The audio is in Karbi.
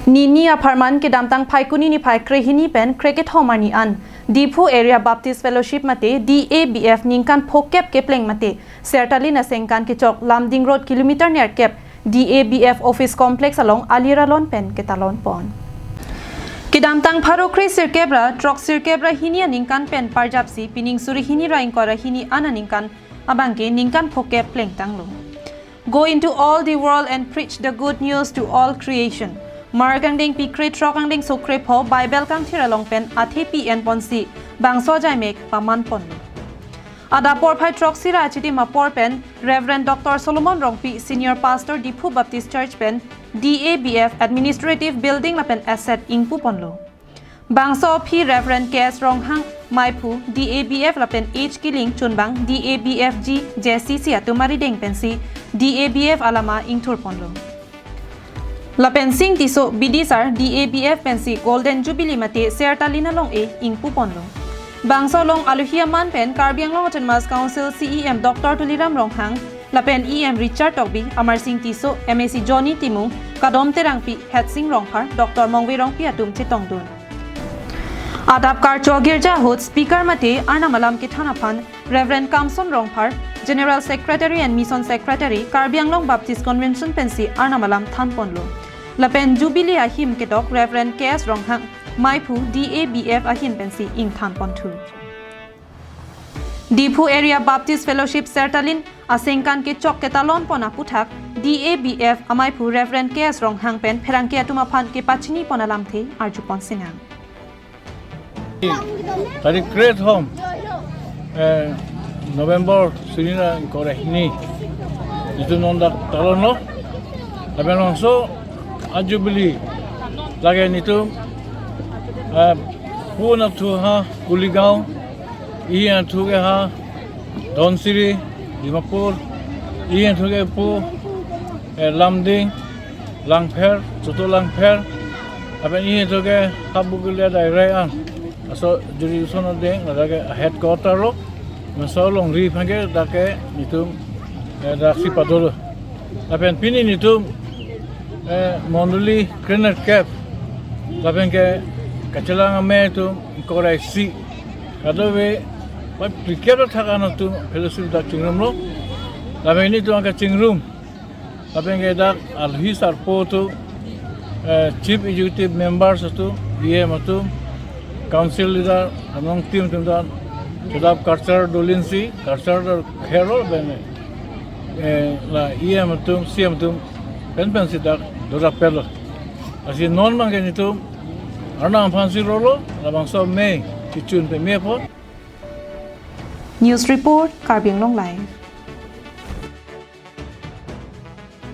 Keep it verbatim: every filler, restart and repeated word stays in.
Nini apharman kedamtang Phaikuni niphai krehini pen krekethom arni an Diphu Area Baptist Fellowship mate D A B F ningkan phokep kepleng mate Sertalin asengkan kechok Lumding Road kilometer nerkep D A B F Office Complex along aliralon pen ketalon pon. Kedamtang pharo kre sirkep ra throk sirkep ra hini aningkan pen parjapsi pining suri hini ra ingkoi ra hini an aningkan abangke ningkan phokep plengtanglo. Go into all the world and preach the good news to all creation. Mark angdengpi krethrok angdengso krepho Bible kangthir along pen athepi enponsi bangso ajaimek paman ponlo. Adap porphai throksi ra achidim apor pen Reverend Doctor Solomon Rongpi, Senior Pastor, Diphu Baptist Church pen D A B F Administrative Building lapen Asset ingpu ponlo. Bangso aphi Reverend K S Ronghang, Maiphu, D A B F lapen H Kiling, chunbang D A B F G J C C atum arideng pensi D A B F alama ingthur ponlo. Lapen Sing Tisso, Bidisar, D A B F pensi Golden Jubilee mate Sertalin along-e ingpu ponlo. Bangso along alohi aman pen Karbi Anglong Autonomous Council C E M Doctor Tuliram Ronghang lapen E M Richard Tokbi, Amarsing Tisso, M A C Johnny Timung, Kadom Terangpi, Hetsing Rongphar, Doctor Mongve Rongpi atum chetongdun. Adap karcho girja ahut Speaker mate Arnam alam kethan aphan Reverend Kamson Rongphar, General Secretary and Mission Secretary, Karbi Anglong Baptist Convention pensi Arnam alam than ponlo. Lapen Jubilee ahim kedok Reverend K S Ronghang, Maiphu, D A B F ahin pensi ingthan ponthu. Diphu Area Baptist Fellowship Sertalin asengkan kechok ketalon pon aputhak D A B F amaiphu Reverend K S Ronghang pen pherangke atum aphan kepachini pon alamthe arju pon sinang. Tarik kre thom, eh, November suri ra ingkoi ra hini. Itum non dak talonlo. Lapen labangso ajubilee lake nitum, eh, pu nathu ha Kuligaon, ihi nathu ke ha Dhansiri, Dimapur, ihi nathu ke pu, eh, Lumding, Langpher, Choto Langpher, lapen ihi nathu ke Habugile Dairai an. Laso jurisdiction adeng, ladak ke headquarter lo, laso alongri aphan ke dak ke nitum, eh, daksi padolo. Lapen pini nitum, eh, mondoli krenerkep, lapen ke kachelang amei atum ingkoi ra isi, kadokave, ba phlikep athak an atum fellowship dak chingrumlo, lapen nitum angka chingrum, lapen ke dak alohi sarpo atum, eh, Chief Executive Members atum, E M atum, Council Leader, Anong team atum dan, kedap culture dolinsi, culture do khero ben, eh, la E M atum, C M atum, pen pensi dak dorap pelo. Lasi non abangke nitum Arnam aphansi rolo, labangso amei chichun peme apot. News report, Karbi Anglong Live.